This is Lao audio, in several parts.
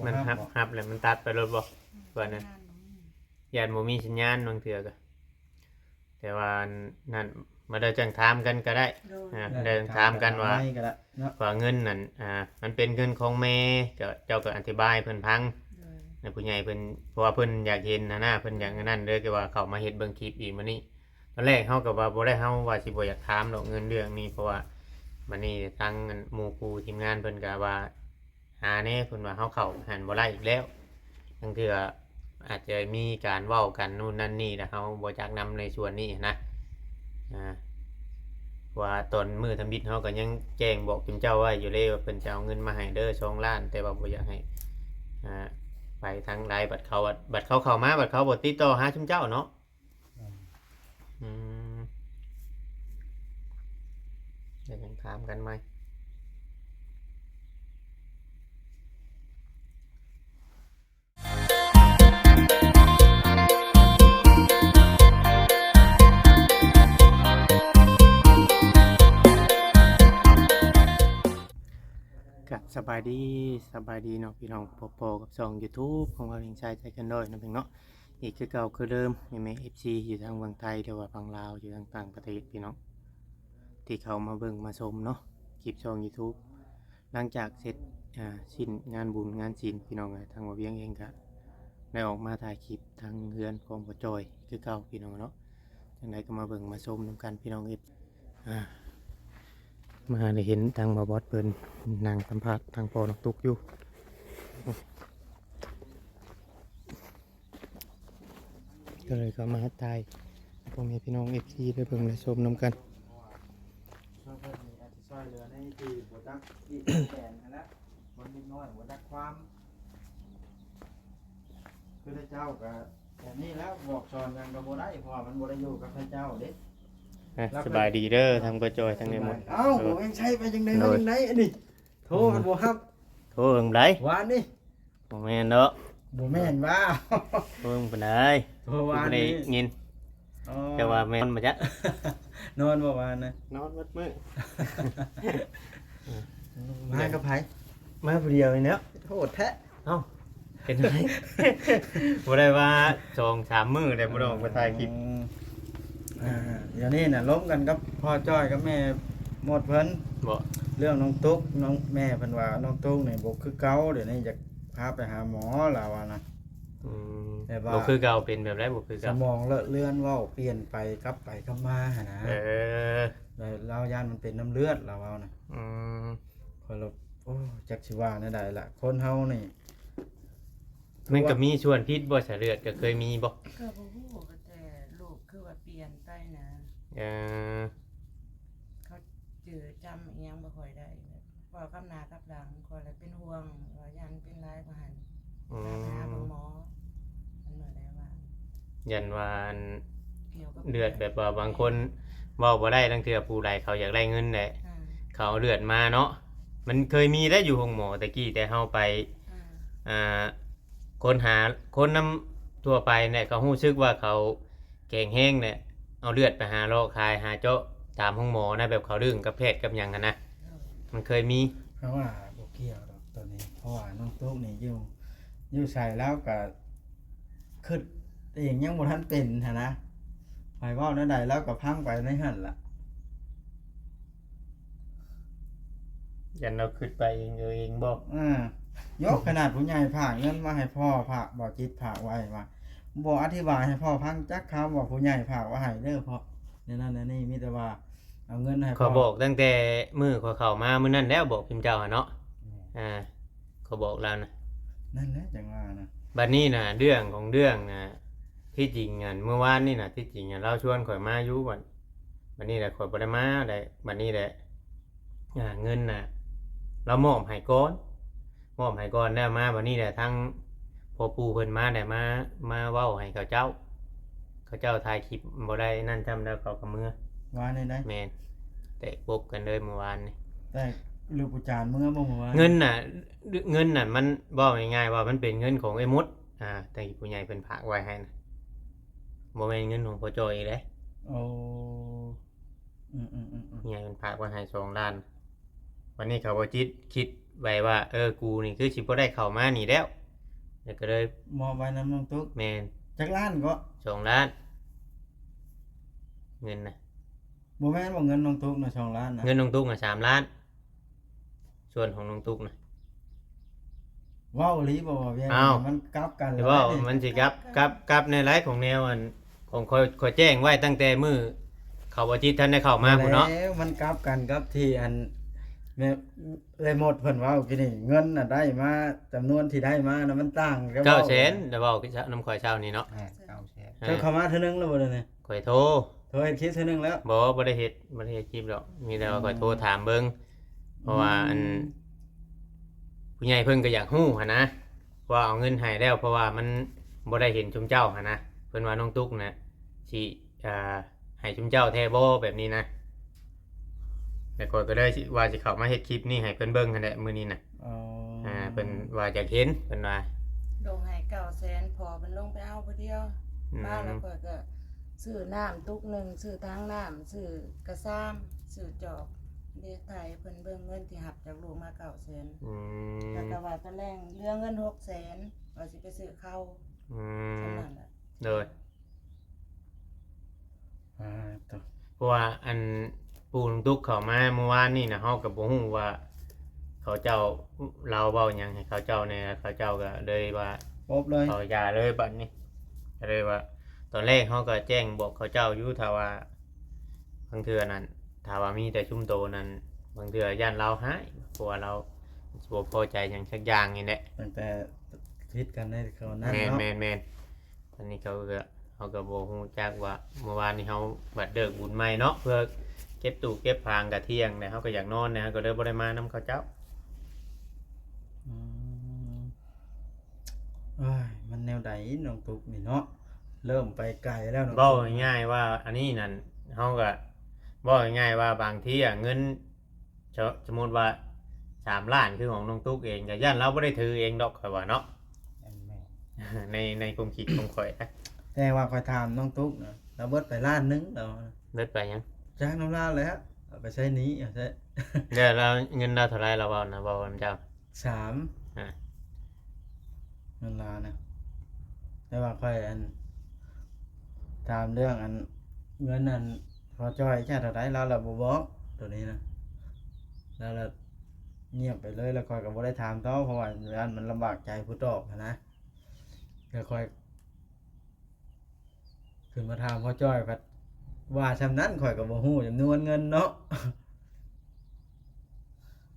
ມັນຮັບ ຮັບແລ້ວມັນຕັດໄປໂລດບໍ່? ວ່ານັ້ນ ຢ້ານບໍ່ມີສັນຍານບາງເທື່ອກໍ ແຕ່ວ່ານັ້ນ ມາໄດ້ຈັ່ງຖາມກັນກໍໄດ້ ໂດຍ ອ່າ ໄດ້ຖາມກັນວ່າ ໄດ້ຖາມກັນໄວ້ກໍໄດ້ເນາະ ວ່າເງິນນັ້ນ ອ່າ ມັນເປັນເງິນຂອງແມ່ ກໍເຈົ້າກໍອະທິບາຍໃຫ້ເພິ່ນຟັງ ໂດຍ ໃຫ້ຜູ້ໃຫຍ່ເພິ່ນ ເພາະວ່າເພິ່ນຢາກເຫັນຫັ້ນນະ ເພິ່ນຢາກອັນນັ້ນເລີຍ ກໍວ່າເຂົ້າມາເຮັດເບິ່ງຄລິບອີກມື້ນີ້. ຕອນແລກເຮົາກໍວ່າບໍ່ໄດ້ ເຮົາວ່າຊິບໍ່ຢາກຖາມດອກເງິນເລື່ອງນີ້ ເພາະວ່າບັດນີ້ທາງອັນໝູ່ຄູ່ທີມງານເພິ່ນກໍວ່າ ຫາແດ່ ເພິ່ນວ່າເຮົາເຂົ້າຫັ້ນບໍ່ໄດ້ອີກແລ້ວ. ລາງເທື່ອອາດຈະມີການເວົ້າກັນໂນ່ນນັ້ນນີ້ ແລ້ວເຮົາບໍ່ຈັກນຳໃນສ່ວນນີ້ນະ ອ່າ ວ່າຕອນມື້ທຳອິດເຮົາກໍຍັງແຈ້ງບອກຈຸມເຈົ້າໄວ້ຢູ່ເດ້ ວ່າເພິ່ນຈະເອົາເງິນມາໃຫ້ເດີສອງລ້ານ ແຕ່ວ່າບໍ່ຢາກໃຫ້ ອ່າ ໄປທາງໃດ ບັດເຂົາ ບັດເຂົາເຂົ້າມາ ບັດເຂົາບໍ່ຕິດຕໍ່ຫາຈຸມເຈົ້າເນາະ. ອືມ ອືມ ດຽວຍັງຖາມກັນໃໝ່. ກະສະບາຍດີ ສະບາຍດີເນາະພີ່ນ້ອງ ພໍ້ກັບຊ່ອງຢູທູບຂອງບ່າວເພງຊາຍ ໃຈເກີນຮ້ອຍເນາະ ພີ່ນ້ອງເນາະ. ອີກຄືເກົ່າຄືເດີມ ແມ່ໆ ເອັຟຊີ ຢູ່ທາງຝັ່ງໄທ ຫຼືວ່າຝັ່ງລາວ ຢູ່ທາງຕ່າງປະເທດ ພີ່ນ້ອງ ທີ່ເຂົ້າມາເບິ່ງມາຊົມເນາະ ຄລິບຊ່ອງຢູທູບ. ຫຼັງຈາກເສັດ ອ່າ ສິ້ນງານບຸນງານສິນ ພີ່ນ້ອງເອີຍ ທາງບ່າວວຽງເອງກະໄດ້ອອກມາຖ່າຍຄລິບທາງເຮືອນຂອງພໍ່ຈ້ອຍຄືເກົ່າ ພີ່ນ້ອງເນາະ. ຈັ່ງໃດກໍມາເບິ່ງມາຊົມນຳກັນ ພີ່ນ້ອງເອີຍ. ອ່າ ມາໄດ້ເຫັນທາງບ່າວບອດເພິ່ນນັ່ງສຳພາດທາງພໍ່ນ້ອງຕຸກຢູ່ ກໍເລີຍເຂົ້າມາຖ່າຍໃຫ້ພໍ່ແມ່ພີ່ນ້ອງ ເອັຟຊີ ໄດ້ເບິ່ງໄດ້ຊົມນຳກັນ. ເພິ່ນນີ້ອາດຈະຊ່ອຍເຫຼືອໃນທີ່ບໍ່ຈັກທີ່ແຂນຫັ້ນແຫຼະ ຄົນເດັກນ້ອຍບໍ່ຈັກຄວາມ ຄືພະເຈົ້າກໍແບບນີ້ແຫຼະ ບອກສອນຫຍັງກໍບໍ່ໄດ້ ເພາະວ່າມັນບໍ່ໄດ້ຢູ່ກັບພະເຈົ້າເດ້. ອ່ະ ລະ ສະບາຍດີເດີ ທາງປ້າຈ້ອຍ ທາງແມ່ມົນ. ເອົ້າ ໂດຍ ບໍ່ແມ່ນໃຊ້ໄປຈັ່ງໃດ ໂດຍ ມາຈັ່ງໃດອັນນີ້? ໂທ ອືມ ມັນບໍ່ຮັບ ໂທເບິ່ງໃດ ວານນີ້. ບໍ່ແມ່ນດອກ ບໍ່ແມ່ນວ່າ ໂທເບິ່ງປານໃດ ໂທວານນີ້ ຍິນ. ອໍ ແຕ່ວ່າແມ່ນມາຈະ ນອນບໍ່ວານນະ? ນອນໝົດມື້. ມາກັບໃຜ? ມາຜູ້ດຽວນີ້ແຫຼ້ວ. ໂຫດແທ້ ເອົ້າ ເປັນໄງ? ບໍ່ໄດ້ວ່າສອງສາມມື້ແລ້ວ ບໍ່ໄດ້ອອກມາຖ່າຍຄລິບ. ອືມ ອ່າ ດຽວນີ້ນະ ລົມກັນກັບພໍ່ຈ້ອຍກັບແມ່ມົດເພິ່ນ ບໍ່ ເລື່ອງນ້ອງຕຸກ ນ້ອງ ແມ່ເພິ່ນວ່ານ້ອງຕຸກນີ້ບໍ່ຄືເກົ່າ ດຽວນີ້ຢາກພາໄປຫາໝໍ ລາວວ່ານະ. ອືມ ແບບວ່າ ບໍ່ຄືເກົ່າ ເປັນແບບໃດບໍ່ຄືເກົ່າ? ສະໝອງເລາະເລືອນ ເວົ້າປ່ຽນໄປກັບໄປກັບມາຫັ້ນນະ. ເອີ ແລ້ວລາວຢ້ານມັນເປັນນ້ຳເລືອດ ລາວເວົ້ານະ. ອືມ ຂ້ອຍລະ ໂອ້ ຈັກຊິວ່າແນວໃດລະ ຄົນເຮົານີ້ ມັນກໍມີສ່ວນຜິດບໍ່ ສາຍເລືອດກໍເຄີຍມີບໍ່? ກໍບໍ່ຮູ້ ກໍແຕ່ລູກຄືວ່າປ່ຽນໄປນະ. ເອີ ເຂົາຈື່ຈຳອີ່ຫຍັງບໍ່ຄ່ອຍໄດ້ ເວົ້າກັບໜ້າກັບຫຼັງ ຂ້ອຍລະເປັນຫ່ວງ ວ່າຢ້ານເປັນຫຼາຍກວ່າຫັ້ນ. ອືມ ໄປຫາເບິ່ງໝໍ ເພິ່ນວ່າໄດ້ວ່າ ຢ້ານວ່າອັນ ກ່ຽວກັບເລືອດ ແບບວ່າບາງຄົນເວົ້າບໍ່ໄດ້ ລາງເທື່ອຜູ້ໃດເຂົາຢາກໄດ້ເງິນແຫຼະ ອ່າ ເຂົາເອົາເລືອດມາເນາະ. ມັນເຄີຍມີໄດ້ຢູ່ໂຮງໝໍແຕ່ກີ້ ແຕ່ເຮົາໄປ ອ່າ ອ່າ ຄົ້ນຫາຄົນນຳທົ່ວໄປແຫຼະ ເຂົາຮູ້ສຶກວ່າເຂົາແຂງແຮງແຫຼະ ເອົາເລືອດໄປຫາເລາະຂາຍ ຫາເຈາະຕາມໂຮງໝໍນະ ແບບເຂົາເລື່ອງກັບແພດກັບຫຍັງຫັ້ນນະ. ໂດຍ ມັນເຄີຍມີ ເພາະວ່າບໍ່ກ່ຽວດອກໂຕນີ້ ເພາະວ່ານ້ອງຕຸກນີ້ຢູ່ ຢູ່ໃສລາວກະຄຶດເອງຍັງບໍ່ທັນເປັນຫັ້ນນະ ໃຜເວົ້າແນວໃດລາວກະຟັງໄປໃນຫັ້ນລະ. ຢ້ານລາວຄຶດໄປເອງເອີເອງບໍ່? ເອີ ໂຍ ຂະໜາດຜູ້ໃຫຍ່ຝາກເງິນມາໃຫ້ພໍ່ ຝາກ ບໍ່ຈິດຝາກໄວ້ວ່າ ບໍ່ອະທິບາຍໃຫ້ພໍ່ຟັງຈັກຄຳວ່າຜູ້ໃຫຍ່ຝາກໄວ້ໃຫ້ເດີພໍ່ ແນວນັ້ນແນວນີ້ ມີແຕ່ວ່າເອົາເງິນໃຫ້ພໍ່. ຂ້ອຍບອກຕັ້ງແຕ່ມື້ຂ້ອຍເຂົ້າມາມື້ນັ້ນແລ້ວ ບອກພິມເຈົ້າຫັ້ນເນາະ. ແມ່ນ ອ່າ ຂ້ອຍບອກລາວນະ ນັ້ນແຫຼະຈັ່ງວ່ານະ. ບັດນີ້ນະ ເລື່ອງຂອງເລື່ອງນະ ທີ່ຈິງອັນ ມື້ວານນີ້ນະ ທີ່ຈິງອັນ ລາວຊວນຂ້ອຍມາຢູ່ ບັດ ບັດນີ້ແຫຼະຂ້ອຍບໍ່ໄດ້ມາແຫຼະ ບັດນີ້ແຫຼະ ອ່າ ເງິນນະ ລາວມອບໃຫ້ກ່ອນ ມອບໃຫ້ກ່ອນແລ້ວມາ ບັດນີ້ແຫຼະ ທາງພໍ່ປູ່ເພິ່ນມາແຫຼະ ມາ ມາເວົ້າໃຫ້ເຂົາເຈົ້າ ເຂົາເຈົ້າຖ່າຍຄລິບບໍ່ໄດ້ນັ້ນຊ້ຳ ແລ້ວເຂົາກໍເມືອ. ວານນີ້ໄດ໋? ແມ່ນ ແຕກປົກກັນເລີຍມື້ວານນີ້. ແຕກລູກປະຈານເມືອບໍ່ມື້ວານ? ເງິນນະ ເງິນນະ ມັນເວົ້າງ່າຍໆວ່າມັນເປັນເງິນຂອງເອື້ອຍມົດ ອ່າ ທີ່ຜູ້ໃຫຍ່ເພິ່ນຝາກໄວ້ໃຫ້ນະ ບໍ່ແມ່ນເງິນຂອງພໍ່ຈ່ອຍອີກເດ້. ໂອ້ ອືມໆໆໆ ຜູ້ໃຫຍ່ເພິ່ນຝາກໄວ້ໃຫ້ສອງລ້ານ ບັດນີ້ເຂົາບໍ່ຈິດຄິດ ໄວ້ວ່າ ເອີ ກູນີ້ຄືຊິບໍ່ໄດ້ເຂົ້າມານີ້ແລ້ວ ແລ້ວກໍເລີຍ ມອບໄວ້ນຳນ້ອງຕຸກ. ແມ່ນ. ຈັກລ້ານເກາະ? ສອງລ້ານ ເງິນນະ. ບໍ່ແມ່ນບໍ່ ເງິນນ້ອງຕຸກນະ ສອງລ້ານນະ? ເງິນນ້ອງຕຸກນະ ສາມລ້ານ ສ່ວນຂອງນ້ອງຕຸກນະ. ເວົ້າອີ່ຫຼີບໍ່ວ່າວຽງ? ອ້າວ ມັນກັບກັນແລ້ວ ເວົ້າ ເດ້ ມັນຊິກັບ ກັບ ກັບແນວໃດ ຂອງແນວອັນ ຂອງຂ້ອຍ ຂ້ອຍແຈ້ງໄວ້ຕັ້ງແຕ່ມື້ເຂົາບໍ່ຈິດທັນໄດ້ເຂົ້າມາພຸ້ນເນາະ. ແລ້ວມັນກັບກັນກັບທີ່ອັນ ແມ່ ເອື້ອຍມົດເພິ່ນເວົ້າກີ້ນີ້ ເງິນນະໄດ້ມາ ຈຳນວນທີ່ໄດ້ມານະມັນຕ່າງກັບ ເກົ້າແສນ ເວົ້າ ໄດ້ເວົ້ານຳຂ້ອຍເຊົ້ານີ້ເນາະ. ອ່າ ເກົ້າແສນ ເຈົ້າເຂົ້າມາເທື່ອໜຶ່ງແລ້ວບໍ່ດຽວນີ້? ຂ້ອຍໂທ ໂທເຮັດຄລິບເທື່ອໜຶ່ງແລ້ວ? ບໍ່ ບໍ່ໄດ້ເຮັດ ບໍ່ໄດ້ເຮັດຄລິບດອກ ມີແຕ່ວ່າ ອືມ ຂ້ອຍໂທຖາມເບິ່ງ ເພາະວ່າ ອືມ ອັນ ຜູ້ໃຫຍ່ເພິ່ນກໍຢາກຮູ້ຫັ້ນນະ ວ່າເອົາເງິນໃຫ້ແລ້ວ ເພາະວ່າມັນບໍ່ໄດ້ເຫັນຊຸມເຈົ້າຫັ້ນນະ ເພິ່ນວ່ານ້ອງຕຸກນະ ຊິ ອ່າ ໃຫ້ຊຸມເຈົ້າແທ້ບໍ່ ແບບນີ້ນະ. ແລ້ວຂ້ອຍກໍເລີຍຊິ ວ່າຊິເຂົ້າມາເຮັດຄລິບນີ້ໃຫ້ເພິ່ນເບິ່ງຫັ້ນແຫຼະມື້ນີ້ນະ. ອໍ ອ່າ ເພິ່ນວ່າຢາກເຫັນ ເພິ່ນວ່າ ລົງໃຫ້ເກົ້າແສນ ພໍ່ເພິ່ນລົງໄປເອົາຜູ້ດຽວ. ອືມ ມາແລ້ວຂ້ອຍກໍຊື້ນ້ຳຕຸກໜຶ່ງ ຊື້ຖັງນ້ຳ ຊື້ກະຊາມ ຊື້ຈອກ ເດ ຖ່າຍໃຫ້ເພິ່ນເບິ່ງເງິນທີ່ຮັບຈາກລູກມາເກົ້າແສນ. ອືມ ແລ້ວກໍວ່າຕອນແລງເຫຼືອເງິນຫົກແສນ ວ່າຊິໄປຊື້ເຂົ້າ. ອືມ ສ່ຳນັ້ນແຫຼະ. ໂດຍ. ອ່າ ໂຕ ເພາະວ່າອັນ ປູ່ລຸງຕຸກເຂົ້າມາມື້ວານນີ້ນະ ເຮົາກໍບໍ່ຮູ້ວ່າເຂົາເຈົ້າ ລາວເວົ້າຫຍັງໃຫ້ເຂົາເຈົ້າແດ່ ເຂົາເຈົ້າກໍເລີຍວ່າ ປົບເລີຍ ເຂົາຢ່າເລີຍບັດນີ້. ກໍເລີຍວ່າ ຕອນແລກເຮົາກໍແຈ້ງບອກເຂົາເຈົ້າຢູ່ ຖ້າວ່າບາງເທື່ອນັ້ນ ຖ້າວ່າມີແຕ່ຊຸມໂຕນັ້ນ ບາງເທື່ອຢ້ານລາວຮ້າຍ ເພາະວ່າລາວຊິບໍ່ພໍໃຈຫຍັງສັກຢ່າງນີ້ແຫຼະ. ຕັ້ງແຕ່ຜິດກັນໃນເຂົານັ້ນເນາະ. ແມ່ນ ແມ່ນ ແມ່ນ. ອັນນີ້ເຂົາກໍ ເຮົາກໍບໍ່ຮູ້ຈັກວ່າ ເມື່ອວານນີ້ເຮົາບັດເລີກບຸນໃໝ່ເນາະ ເພື່ອເກັບຕູ້ເກັບພາງກະທ່ຽງແລ້ວ ເຮົາກໍຢາກນອນແລ້ວ ເຮົາກໍເລີຍບໍ່ໄດ້ມານຳເຂົາເຈົ້າ. ອືມ ໂອ້ຍ ມັນແນວໃດນ້ອງຕຸກນີ້ເນາະ ເລີ່ມໄປໄກແລ້ວເນາະ. ເວົ້າງ່າຍໆວ່າ ອັນນີ້ນັ້ນ ເຮົາກໍ ເວົ້າງ່າຍໆວ່າ ບາງທີອະ ເງິນ ສະ ສົມມຸດວ່າສາມລ້ານ ຄືຂອງນ້ອງຕຸກເອງ ກໍຢ້ານລາວບໍ່ໄດ້ຖືເອງດອກ ຂ້ອຍວ່າເນາະ. ແມ່ນໆ ໃນ ໃນຄວາມຄິດຂອງຂ້ອຍນະ. ແຕ່ວ່າຂ້ອຍຖາມນ້ອງຕຸກນະ ລາວເບິດໄປລ້ານໜຶ່ງ ລາວວ່າ. ເບິດໄປຫຍັງ? ຈ້າງນຳລາວແຫຼະ ເອົາໄປໃຊ້ໜີ້ ເອົາໃຊ້. ແລ້ວລາວ ເງິນລາວເທົ່າໃດ ລາວເວົ້ານະ ເວົ້ານຳເຈົ້າ? ສາມ ອ່າ ເງິນລາວນະ. ແຕ່ວ່າຂ້ອຍ ອັນ ຖາມເລື່ອງ ອັນ ເງິນ ອັນ ພໍ່ຈ້ອຍ ເຈົ້າເທົ່າໃດ ລາວລະບໍ່ບອກໂຕນີ້ນະ ລາວລະງຽບໄປເລີຍ ແລ້ວຂ້ອຍກໍບໍ່ໄດ້ຖາມຕໍ່ ເພາະວ່າຢ້ານມັນລຳບາກໃຈຜູ້ຕອບຫັ້ນນະ. ແລ້ວຂ້ອຍ ຂຶ້ນມາຖາມພໍ່ຈ້ອຍພັດວ່າຊ່ຳນັ້ນ ຂ້ອຍກໍບໍ່ຮູ້ຈຳນວນເງິນເນາະ.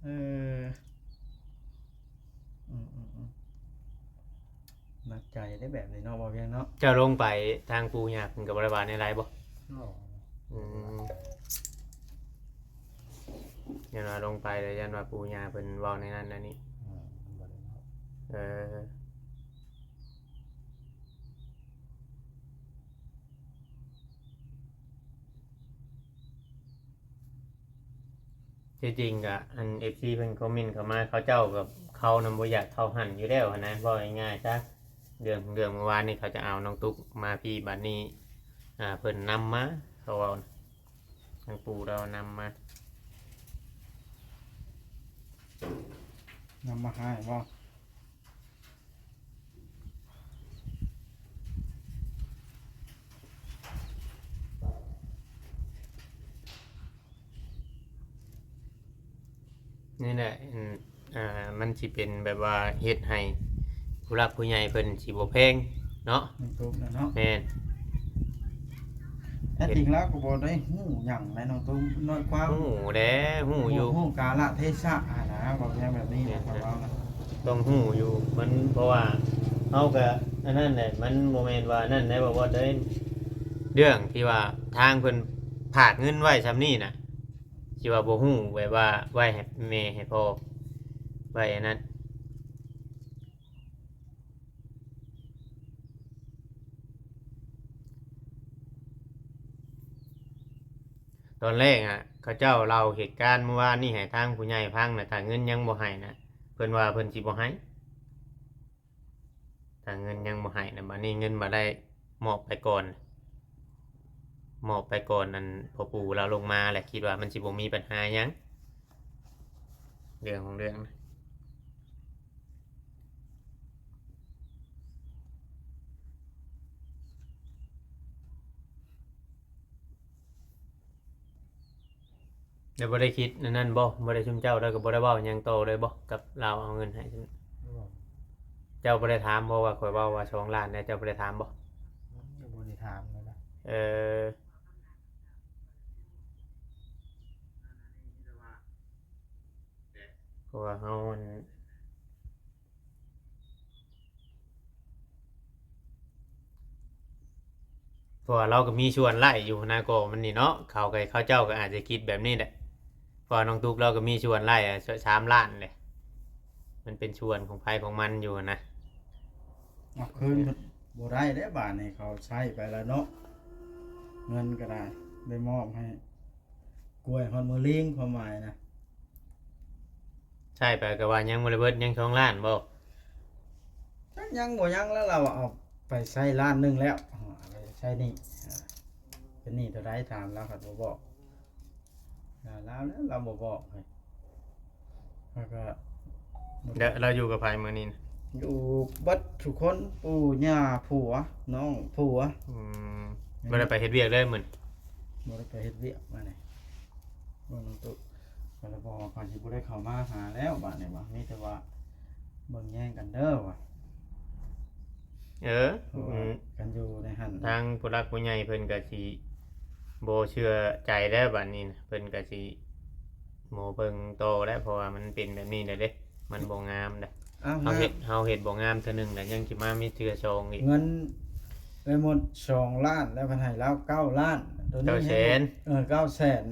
ເອີ ອືມໆໆ ໜັກໃຈເດ້ແບບນີ້ເນາະ ບໍ່ວຽງເນາະ. ເຈົ້າລົງໄປທາງປູ່ຍ່າເພິ່ນກໍບໍ່ໄດ້ວ່າແນວໃດບໍ່? ບໍ່. ອືມ ຢ້ານວ່າລົງໄປແລ້ວ ຢ້ານວ່າປູ່ຍ່າເພິ່ນເວົ້າໃນນັ້ນໃນນີ້. ອືມ ບໍ່ໄດ້ເວົ້າ. ເອີ. ທີ່ຈິງກະ ອັນ ເອັຟຊີ ເພິ່ນຄອມເມັນເຂົ້າມາ ເຂົາເຈົ້າກໍ ເຂົານຳບໍ່ຢາກເຂົ້າຫັ້ນຢູ່ແລ້ວຫັ້ນນະ ເວົ້າງ່າຍໆຊະ. ເລື່ອງ ເລື່ອງເມື່ອວານນີ້ເຂົາຈະເອົານ້ອງຕຸກມາພີ້ ບັດນີ້ ອ່າ ເພິ່ນນຳມາ ເຂົາເວົ້ານະ ທາງປູ່ລາວນຳມາ. ນຳມາໃຫ້ບໍ່? ນີ້ແຫຼະ ອ່າ ມັນຊິເປັນແບບວ່າເຮັດໃຫ້ຜູ້ຫຼັກຜູ້ໃຫຍ່ເພິ່ນຊິບໍ່ແພງເນາະ. ມັນຖືກແລ້ວເນາະ. ແມ່ນ. ແທ້ຈິງແລ້ວກໍບໍ່ໄດ້ຮູ້ຫຍັງໃດ໋ນ້ອງຕຸ້ມ ນ້ອຍຄວາມ ຮູ້ແດ່ ຮູ້ຢູ່ ຮູ້ກາລະເທສະຫັ້ນນະ ເວົ້າແນວແບບນີ້ນະ ຂ້ອຍເວົ້ານະ ຕ້ອງຮູ້ຢູ່ ມັນ ເພາະວ່າເຮົາກໍອັນນັ້ນແຫຼະ ມັນບໍ່ແມ່ນວ່ານັ້ນໄດ໋ ບໍ່ ບໍ່ໄດ້ ເລື່ອງທີ່ວ່າທາງເພິ່ນຝາກເງິນໄວ້ຊ່ຳນີ້ນະ ຊິວ່າບໍ່ຮູ້ ແບບວ່າໄວ້ໃຫ້ແມ່ໃຫ້ພໍ່ ໄວ້ອັນນັ້ນ. ຕອນແລກອະ ເຂົາເຈົ້າເລົ່າເຫດການມື້ວານນີ້ໃຫ້ທາງຜູ້ໃຫຍ່ຟັງນະ ຖ້າເງິນຍັງບໍ່ໃຫ້ນະ ເພິ່ນວ່າເພິ່ນຊິບໍ່ໃຫ້ ຖ້າເງິນຍັງບໍ່ໃຫ້ນະ ບາດນີ້ເງິນບາດໄດ້ມອບໄປກ່ອນ ມອບໄປກ່ອນ ອັນພໍ່ປູ່ລາວລົງມາແຫຼະ ຄິດວ່າມັນຊິບໍ່ມີບັນຫາຫຍັງ ເລື່ອງຂອງເລື່ອງນະ. ແລ້ວບໍ່ໄດ້ຄິດອັນນັ້ນບໍ່? ບໍ່ໄດ້ ຊຸມເຈົ້າ ແລ້ວກໍບໍ່ໄດ້ເວົ້າຫຍັງຕໍ່ເລີຍບໍ່ ກັບລາວເອົາເງິນໃຫ້? ບໍ່ ເຈົ້າບໍ່ໄດ້ຖາມບໍ່ວ່າຂ້ອຍເວົ້າວ່າສອງລ້ານແລ້ວ ເຈົ້າບໍ່ໄດ້ຖາມບໍ່? ຍັງບໍ່ໄດ້ຖາມເລີຍນະ. ເອີ ເພາະວ່າເຮົາ ເພາະວ່າລາວກໍມີສ່ວນຫຼາຍຢູ່ນະ ກໍມັນນີ້ເນາະ ເຂົາກໍ ເຂົາເຈົ້າກໍອາດຈະຄິດແບບນີ້ແຫຼະ ເພາະວ່ານ້ອງຕຸກລາວກໍມີສ່ວນຫຼາຍ ສາມລ້ານເດ້ ມັນເປັນສ່ວນຂອງໃຜຂອງມັນຢູ່ນະ. ເອົາຄືນບໍ່ໄດ້ເດ້ ບາດນີ້ເຂົາໃຊ້ໄປແລ້ວເນາະ ເງິນກໍໄດ້ ໄດ້ມອບໃຫ້ ກວຍຮອດມື້ລີງ ຄວາມໝາຍນະ. ໃຊ້ໄປກໍວ່າຍັງບໍ່ໄດ້ເບິດ ຍັງສອງລ້ານບໍ່? ຈັກຍັງບໍ່ຍັງແລ້ວ ລາວເອົາໄປໃຊ້ລ້ານໜຶ່ງແລ້ວ ເອົາໄປໃຊ້ໜີ້. ເປັນໜີ້ເທົ່າໃດ ຖາມລາວ ເຂົາບໍ່ບອກ ລາວແລ້ວ ລາວບໍ່ບອກໃຫ້. ແລ້ວກໍ ແລ້ວລາວຢູ່ກັບໃຜມື້ນີ້ນະ? ຢູ່ເບິດທຸກຄົນ ປູ່ຍ່າ ຜົວ ນ້ອງຜົວ. ອືມ ບໍ່ໄດ້ໄປເຮັດວຽກເລີຍມື້ນີ້? ບໍ່ໄດ້ໄປເຮັດວຽກມື້ນີ້ ເບິ່ງຕູ້ ກໍລະບອກວ່າຂ້ອຍຊິບໍ່ໄດ້ເຂົ້າມາຫາແລ້ວ ບາດນີ້ວ່າ ມີແຕ່ວ່າເບິ່ງແຍງກັນເດີວ່າ. ເອີ ເພາະວ່າ ອືມ ຄັນຢູ່ໃນຫັ້ນ ທາງຜູ້ຫຼັກຜູ້ໃຫຍ່ເພິ່ນກໍຊິບໍ່ເຊື່ອໃຈແລ້ວ ບາດນີ້ນະ ເພິ່ນກໍຊິບໍ່ເບິ່ງຕໍ່ແລ້ວ ເພາະວ່າມັນເປັນແບບນີ້ແລ້ວເດ້ ມັນບໍ່ງາມເດ້. ອ້າວ ເຮົາເຮັດ ເຮົາເຮັດບໍ່ງາມເທື່ອໜຶ່ງ ແລ້ວຍັງຊິມາມີເທື່ອສອງອີກ. ເງິນໄປໝົດສອງລ້ານ ແລ້ວເພິ່ນໃຫ້ລາວເກົ້າລ້ານ ໂຕນີ້ ເກົ້າແສນ ເອີ ເກົ້າແສນ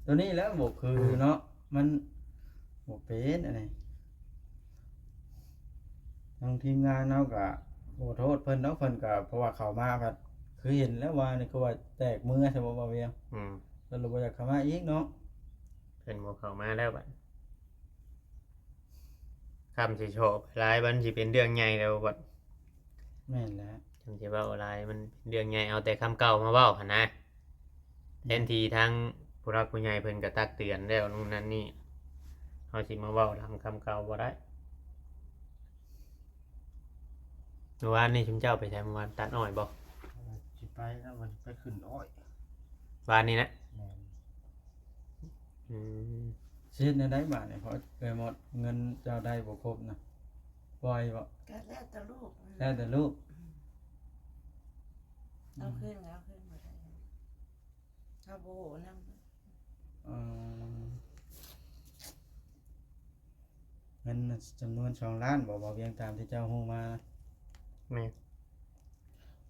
ໂຕນີ້ແຫຼະບໍ່ຄືເນາະ ມັນບໍ່ເປັນອັນນີ້. ທາງທີມງານເຮົາກະບໍ່ໂທດເພິ່ນດອກ ເພິ່ນກະ ເພາະວ່າເຂົ້າມາພັດຄືເຫັນແລ້ວວ່ານີ້ຄືວ່າແຕກເມືອ ສະບົດວ່າວຽງ ອືມ ເພິ່ນລະບໍ່ຢາກເຂົ້າມາອີກເນາະ ເພິ່ນບໍ່ເຂົ້າມາແລ້ວບັດ ຄຳຊິເຊາະໄປຫຼາຍ ມັນຊິເປັນເລື່ອງໃຫຍ່ແລ້ວບັດ. ແມ່ນແຫຼະ ຄຳຊິເວົ້າຫຼາຍມັນເປັນເລື່ອງໃຫຍ່ ເອົາແຕ່ຄຳເກົ່າມາເວົ້າຫັ້ນນະ. ແມ່ນ ແທນທີ່ທາງຜູ້ຫຼັກຜູ້ໃຫຍ່ເພິ່ນກໍຕັກເຕືອນແລ້ວ ນັ້ນນັ້ນນີ້ ເຮົາຊິມາເວົ້ານຳຄຳເກົ່າບໍ່ໄດ້. ມື້ວານນີ້ຊຸມເຈົ້າໄປໃສ? ມື້ວານຕັດອ້ອຍບໍ່? ຊິໄປແລ້ວ ມັນໄປຂຶ້ນອ້ອຍ ວານນີ້ນະ? ແມ່ນ ອືມ ຊິເຮັດແນວໃດບາດນີ້? ເພາະເອື້ອຍມົດ ເງິນເຈົ້າໄດ້ບໍ່ຄົບນະ ປ່ອຍບໍ່? ກໍແລ້ວແຕ່ລູກ ແລ້ວແຕ່ລູກ ອືມ ເອົາຄືນກໍເອົາຄືນບໍ່ໄດ້ ເຮົາບໍ່ຮູ້ນຳ. ເອີ ເງິນຈຳນວນສອງລ້ານບໍ່ ບໍ່ວຽງ ຕາມທີ່ເຈົ້າຮູ້ມາ? ແມ່ນ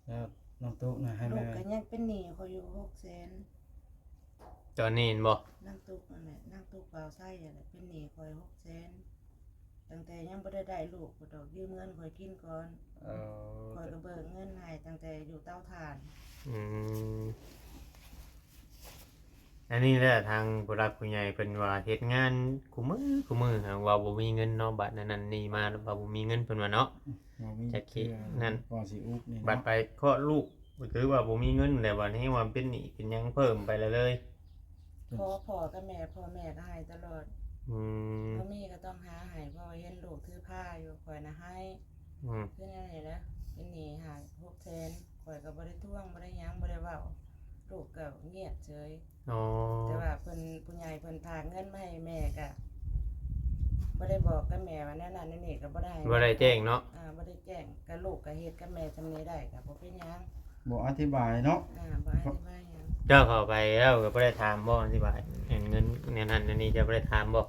ແລ້ວນ້ອງຕຸກນະ ໃຫ້ແມ່ ລູກກໍຍັງເປັນໜີ້ຂ້ອຍຢູ່ຫົກແສນ ຕອນນີ້ແມ່ນບໍ່? ນ້ອງຕຸກນັ້ນແຫຼະ ນ້ອງຕຸກບ່າວໄຊຫັ້ນແຫຼະ ເປັນໜີ້ຂ້ອຍຫົກແສນ ຕັ້ງແຕ່ຍັງບໍ່ໄດ້ໄດ້ລູກພຸ້ນດອກ ຢືມເງິນຂ້ອຍກິນກ່ອນ. ເອີ ຂ້ອຍກໍເບີກເງິນໃຫ້ຕັ້ງແຕ່ຢູ່ເຕົາຖ່ານ. ອືມ ອັນນີ້ແຫຼະ ທາງຜູ້ຫຼັກຜູ້ໃຫຍ່ເພິ່ນວ່າເຮັດງານຄູ່ມື້ຄູ່ມື້ ຫາກວ່າບໍ່ມີເງິນເນາະ ບັດນັ້ນນີ້ມາວ່າບໍ່ມີເງິນ ເພິ່ນວ່າເນາະ ອືມ ບໍ່ມີ ຈັກຊິ ເທື່ອ ນັ້ນ ກໍຊິອຸບນີ້ເນາະ ບັດໄປຄອດລູກ ກໍຄືວ່າບໍ່ມີເງິນແລ້ວ ບັດນີ້ວ່າເປັນໜີ້ເປັນຫຍັງເພີ່ມໄປແລ້ວເລີຍ. ຂໍພໍ່ກັບແມ່ ພໍ່ແມ່ກໍໃຫ້ຕະຫຼອດ. ອືມ ບໍ່ມີກໍຕ້ອງຫາໃຫ້ ເພາະວ່າເຫັນລູກຖືພາຢູ່ ຂ້ອຍນະໃຫ້. ອືມ ຄືແນວນີ້ແຫຼະ ເປັນໜີ້ຫ້າຫົກແສນ ຂ້ອຍກໍບໍ່ໄດ້ທວງ ບໍ່ໄດ້ຫຍັງ ບໍ່ໄດ້ເວົ້າ ລູກກໍງຽບເສີຍ. ອໍ ແຕ່ວ່າເພິ່ນ ຜູ້ໃຫຍ່ເພິ່ນຝາກເງິນມາໃຫ້ແມ່ ກໍບໍ່ໄດ້ບອກກັບແມ່ວ່າແນວນັ້ນແນວນີ້ ກໍບໍ່ໄດ້ ບໍ່ໄດ້ແຈ້ງເນາະ. ອ່າ ບໍ່ໄດ້ແຈ້ງ ກໍລູກກໍເຮັດກັບແມ່ສ່ຳນີ້ໄດ້ ກໍບໍ່ເປັນຫຍັງ. ບໍ່ອະທິບາຍເນາະ. ອ່າ ບໍ່ອະທິບາຍຫຍັງ. ເຈົ້າເຂົ້າໄປແລ້ວກໍບໍ່ໄດ້ຖາມບໍ່ ອະທິບາຍ ເຫັນເງິນແນວນັ້ນແນວນີ້ ເຈົ້າບໍ່ໄດ້ຖາມບໍ່?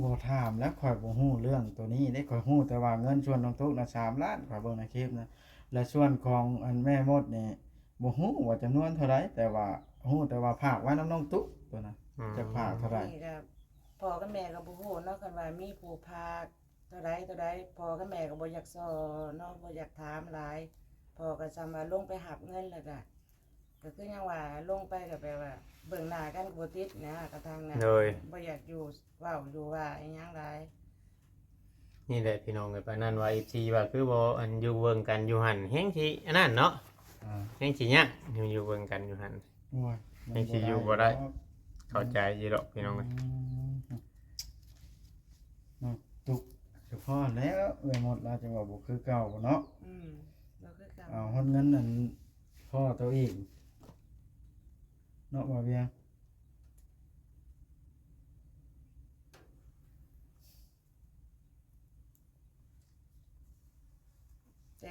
ບໍ່ຖາມແລ້ວ ຂ້ອຍບໍ່ຮູ້ເລື່ອງໂຕນີ້ເດ້ ຂ້ອຍຮູ້ແຕ່ວ່າເງິນສ່ວນນ້ອງຕຸກນະສາມລ້ານ ຂ້ອຍເບິ່ງໃນຄລິບນະ ແລະ ສ່ວນຂອງອັນແມ່ມົດນີ້ ບໍ່ຮູ້ວ່າຈຳນວນເທົ່າໃດ ແຕ່ວ່າຮູ້ແຕ່ວ່າຝາກໄວ້ນຳນ້ອງຕຸກໂຕນະ. ອືມ ຈັກຝາກເທົ່າໃດ ນີ້ກໍພໍ່ກັບແມ່ກໍບໍ່ຮູ້ເນາະ ຄັນວ່າມີຜູ້ຝາກເທົ່າໃດເທົ່າໃດ ພໍ່ກັບແມ່ກໍບໍ່ຢາກສໍ້ເນາະ ບໍ່ຢາກຖາມຫຼາຍ. ພໍ່ກໍສ່ຳວ່າລົງໄປຮັບເງິນ ແລ້ວກໍ ກໍຄືຫຍັງວ່າລົງໄປກໍແປວ່າເບິ່ງໜ້າກັນກໍບໍ່ຕິດນະ ກະທາງນັ້ນ ໂດຍ ບໍ່ຢາກຢູ່ເວົ້າຢູ່ວ່າອີຫຍັງຫຼາຍ. ນີ້ແຫຼະພີ່ນ້ອງເອີຍ ປານນັ້ນວ່າ ເອັຟຊີ ວ່າຄືບໍ່ ອັນ ຢູ່ເບິ່ງກັນຢູ່ຫັ້ນ ແຮງຊິອັນນັ້ນເນາະ. ອ່າ ແຮງຊິຍາກ ຢູ່ເບິ່ງກັນຢູ່ຫັ້ນ. ໂອ້ຍ ແຮງຊິຢູ່ບໍ່ໄດ້ ເຂົ້າໃຈຢູ່ດອກພີ່ນ້ອງເອີຍ. ອືມ ນ້ອງຕຸກສະເພາະແລ້ວ ເອື້ອຍມົດລາວຈັ່ງວ່າບໍ່ຄືເກົ່າເນາະ. ອືມ ບໍ່ຄືເກົ່າ ເອົາຮອດເງິນອັນພໍ່ໂຕເອງເນາະ ບ່າວວຽງ.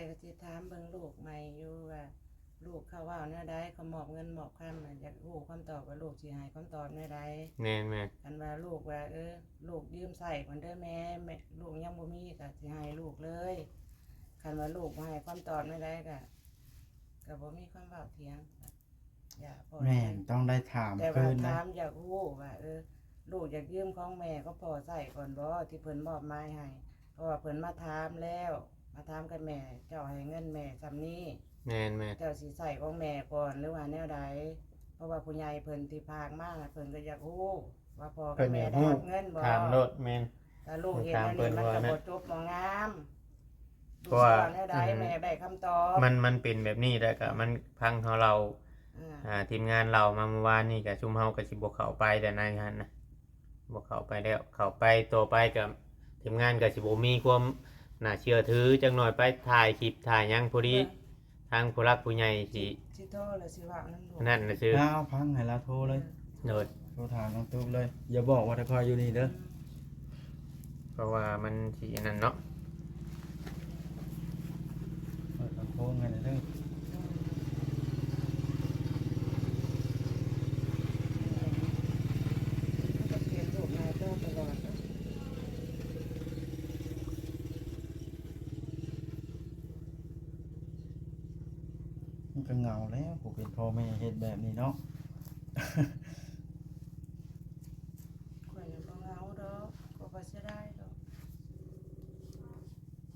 ກໍຊິຖາມເບິ່ງລູກໃໝ່ຢູ່ວ່າ ລູກເຂົາເວົ້າແນວໃດ ເຂົາມອບເງິນມອບຄຳນະ ຢາກຮູ້ຄຳຕອບວ່າລູກຊິໃຫ້ຄຳຕອບແນວໃດ. ແມ່ນໆ ຄັນວ່າລູກວ່າ ເອີ ລູກຢືມໃຊ້ກ່ອນເດີແມ່ ແມ່ ລູກຍັງບໍ່ມີ ກໍຊິໃຫ້ລູກເລີຍ. ຄັນວ່າລູກບໍ່ໃຫ້ຄຳຕອບແນວໃດ ກໍ ກໍບໍ່ມີຄວາມເວົ້າຖຽງ. ຢ່າພໍ ແມ່ນ ຕ້ອງໄດ້ຖາມ ແຕ່ວ່າ ຄືນນະ ຖາມຢາກຮູ້ວ່າ ເອີ ລູກຢາກຢືມຂອງແມ່ກັບພໍ່ໃຊ້ກ່ອນບໍ່ ທີ່ເພິ່ນມອບໝາຍໃຫ້ ເພາະວ່າເພິ່ນມາຖາມແລ້ວ ມາຖາມກັບແມ່ ເຈົ້າໃຫ້ເງິນແມ່ສ່ຳນີ້ ແມ່ນໆ ເຈົ້າຊິໃຊ້ຂອງແມ່ກ່ອນ ຫຼືວ່າແນວໃດ? ເພາະວ່າຜູ້ໃຫຍ່ເພິ່ນທີ່ພາກມານະ ເພິ່ນກໍຢາກຮູ້ວ່າພໍ່ກັບແມ່ໄດ້ຮັບເງິນບໍ່ ຖາມໂລດ. ແມ່ນ ຖ້າລູກເຮັດແນວນີ້ມັນກໍບໍ່ຈົບບໍ່ງາມ. ເພາະວ່າ ລູກຊິເວົ້າແນວໃດ ອືມ ແມ່ຢາກໄດ້ຄຳຕອບ. ມັນ ມັນເປັນແບບນີ້ ແລ້ວກໍມັນຟັງເຮົາເລົ່າ ອືມ ອ່າ ທີມງານເລົ່າມາມື້ວານນີ້ ກໍຊຸມເຮົາກໍຊິບໍ່ເຂົ້າໄປແລ້ວໃນຫັ້ນນະ ບໍ່ເຂົ້າໄປແລ້ວ. ເຂົ້າໄປຕໍ່ໄປກໍ ທີມງານກໍຊິບໍ່ມີຄວາມໜ້າເຊື່ອຖື. ຈັກໜ້ອຍໄປຖ່າຍຄລິບຖ່າຍຫຍັງ ພໍດີ ເອີ ທາງຜູ້ຫຼັກຜູ້ໃຫຍ່ຊິ ຊິໂທແລ້ວຊິເວົ້ານຳລູກ ນັ້ນນະຊື່ ເອົາ ຟັງໃຫ້ລາວໂທເລີຍ. ໂດຍ ໂທຖາມນ້ອງຕຸກເລີຍ ຢ່າບອກວ່າແຕ່ຂ້ອຍຢູ່ນີ້ເດີ. ອືມ ເພາະວ່າມັນຊິອັນນັ້ນເນາະ ເປີດລຳໂພງໃຫ້ແດ່ເດີ. ມັນກໍປ່ຽນຮູບໜ້າຈໍຕະຫຼອດເນາະ. ມັນກໍເຫງົາແລ້ວ ຜູ້ເປັນພໍ່ແມ່ເຮັດແບບນີ້ເນາະ. ຂ້ອຍນີ້ບໍ່ເຫງົາດອກ ຂ້ອຍບໍ່ເສຍດາຍດອກ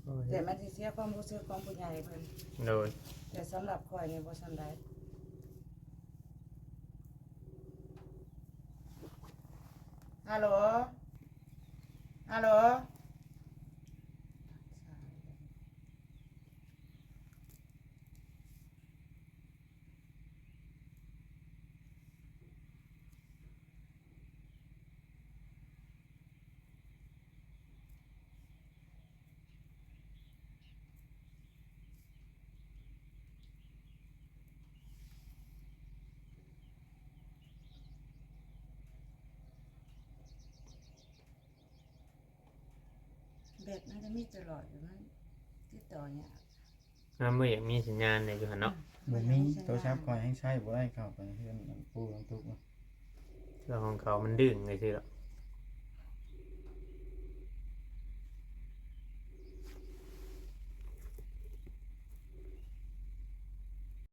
ໂອ້ຍ ແຕ່ມັນຊິເສຍຄວາມຮູ້ສຶກຂອງຜູ້ໃຫຍ່ເພິ່ນ. ໂດຍ ແຕ່ສຳລັບຂ້ອຍນີ້ບໍ່ສ່ຳໃດ. ຮັລໂຫຼ ຮັລໂຫຼ. ແບັດມັນກໍມີຕະຫຼອດຢູ່ ມັນຕິດຕໍ່ຍາກ. ມັນບໍ່ຢາກມີສັນຍານໃດຢູ່ຫັ້ນເນາະ. ອືມ ບໍ່ມີ ບໍ່ຢາກມີສັນຍານ ໂທລະສັບຂ້ອຍຍັງໃຊ້ບໍ່ໄດ້ ເຂົ້າໄປເຮືອນອັນປູ່ນ້ອງຕຸກນະ ເຄື່ອງຂອງເຂົາມັນດຶງໄປຊື່ດອກ.